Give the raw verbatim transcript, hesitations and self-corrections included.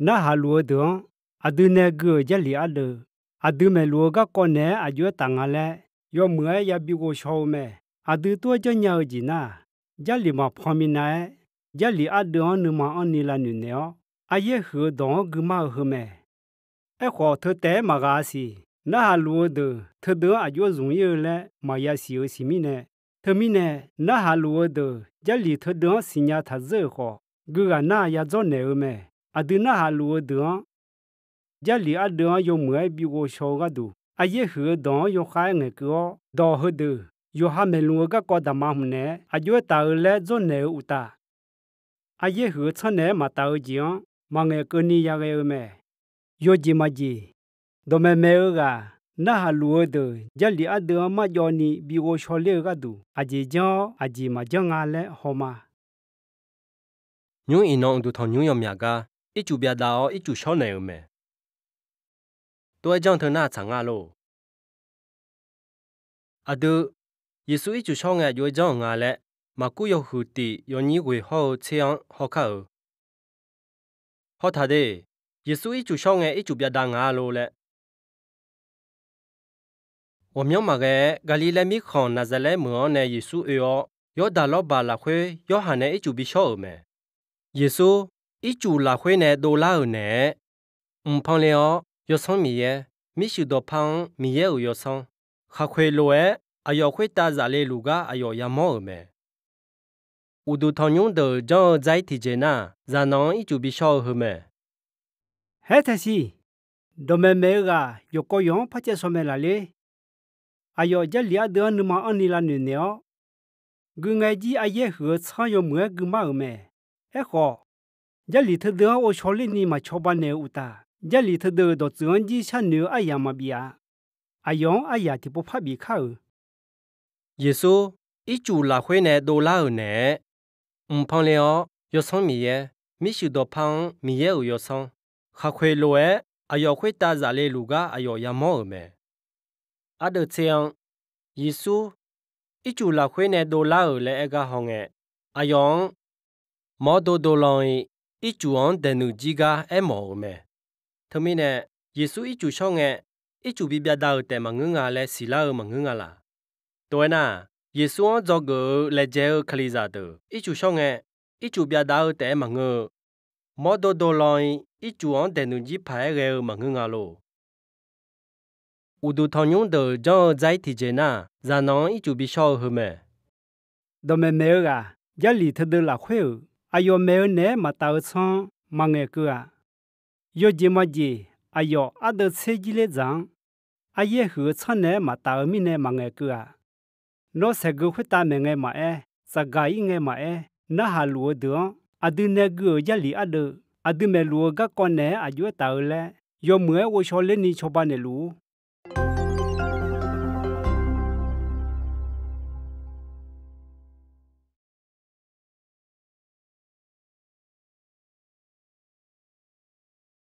narhaq luf-eu deuq-anr, aqdui nae gui-euq Jarlif ardeuv, aqdui maeqluf-eu garkawv naeq-aer aq jov-aer taf nga laer, yawmuiq-aer yabi ghovshaw-eu mae. Aqdui tov-aer janrnya-eu jeq nar, Jarlif maqpan minav-aer, Jarlif ardeuv-anr nuima anrni lavnoeq naeq-awr, aryaer huiq-eu dawq-anr gui mar-eu heu mae. Aerkhawf, teu taef-aer maqghaq-a siq. Narhaq luf-eu deuq teudeuv-anr aq jov-aer zmq ir-eu laer maqya siq-euq siq mirnae, teumirnae, narhaq luf-eu deuq Jarlif teudeuv-anr siqnya taq zeur-euq khawf, gui ghaq nar yadzawr naeq-eu mae. Aqdui narhaq luf-eu deuq-anr, Jarlif ardeuv-anr yawmuiq-aer bi ghovshaw-eu gharduq, aryaer huiq-eu dawq-anr yawkhav-aer ngaeqkeuv-awr, dawq heudeuq yawqha maeqluf-eu garkawv daqma hmq naeq-aer aq jov-aer taf-eu laer dzawrnaeq-eu uqtaf, aryaer huiq-eu tsanr naeq-aer maqtaf-eu jeq-anr maqngaeq keuvni yaghae-eu mae. Yawjeq maqjeq, dawqmaeq maeq-eu ghaq narhaq luf-eu deuq Jarlif ardeuv-anr marjawv ni bi ghovshaw ler-eu gharduq, aqjeq janr-awr aqjeq maqjanr nga laer hawma. Nymr iqnan uqduq tanqnymr yawmyaq gar ircuf byavdav-awr ircuf shawr naeq-euq mae. Tov-aer janr-eu teu nar tsaq nga lor. Aqdui, Yeqsur ircuf shawr ngae aq jov-aer janr-euq nga laer, Maqkuv yawhuiq tiq yawnyir ghoeq hawr-eu tser-anr hawkar-euq. Hawtaq de, Yeqsur ircuf shawr ngae ircuf byavdav nga lor laer. Ghawqmyanr maqghae-aer, Gaqliqlaer mirkhanq Naqzaqlaer meuq-anr nae Yeqsur oe-awr, Yawrdaq lawrbaq lafkhoer Yorhaq nae ircuf bishawr-euq mae. Yeqsur ircuf lafkhoer nae dovlar-euq naeq-aer, mqpan le-awr Yawsanr Miqyaer, mirshuiq dawqpar-anr Miqyaer-euq Yawsanr, khaqkhoeq lof-aer aqyawf khoertav zaf le luf gar aqyawf yamawr-euq mae. Uqduq tanqnymr deuq janr-eu dzar-ir tiqjeq nar, zaqnanq-anr ircuf bishawr-eu heu mae. Haer tae siq. Dawqmaeq maeq-eu ghaq yawqkawv yawq-anr par caev shaw mae laqler. Aqyawf Jarlif ardeuv-anr nuima anrni lavnoeq naeq-awr, gui ngae jir aryaer huiq-eu tsanr yawmuiq-aer gui mar-euq mae. Aerkhawf, Jarlif teudeuv-anr ghovshaw lerni maqcawba naeq-euq uqtaf, Jarlif teudeuv-euq dawqtsuif-anr jir sharnoeq-eu aryaq maqbif-a. Aqyawf-anr aryaq tiqpov par bif kar-euq. Yeqsur ircuf lafkhoer nae dovlar-euq naeq-aer, mqpan le-awr Yawsanr Miqyaer, mirshuiq dawqpar-anr Miqyaer-euq Yawsanr, khaqkhoeq lof-aer aqyawf khoertav zaf le luf gar aqyawf yamawr-euq mae. Ardeuv tser-anr, Yeqsur ircuf lafkhoer nae dovlar-euq laer aer gar hawngae, aqyawf-anr mawrdo dovlan-i ircuf-anr daeqnmq jir gar aermawf-euq mae. Teumirnae, Yeqsur ircuf shawr ngae, ircuf bi byavdav-euq taef maqngeur nga laer siqlar-eu maqngeur nga laq. Tov-aer nar, Yeqsur-anr dzawgeuf-eu laejae-eu Kalizaq deuq ircuf shawr ngae, ircuf byavdav-eu taef-aer maqngeur-eu, mawrdo dovlan-i ircuf-anr daeqnmq jir paq-aer ghae-eu maqngeur nga lor. Uqduq tanqnymr deuq janr-eu dzar-ir tiqjeq nar, zaqnanq-anr ircuf bishawr-eu heu mae. Dawqmaeq maeq-eu ghaq Jarlif teudeuv lafkhoer-euq aqyawf maeq-eu naeq-aer maqtaf-eu tsanr-anr maqngaeq keuv-aq. Yawjeq maqjeq, aqyawf ardeuv tser jir ler dzaq-anr, aryaer huiq-eu tsanr naeq-aer maqtaf-eu mirnae maqngaeq keuv-aq. Nawr saeqgeu khoertav maeq ngae maqaer, tsafgaq-ir ngae maqaer, narhaq luf-eu deuq-anr aqdui nae gui-euq Jarlif ardeuv, aqdui maeqluf-eu garkawv naeq-aer aq jov-aer taf-eu laer, yawmuiq-aer ghovshaw lerni cawba naeqluf-ur.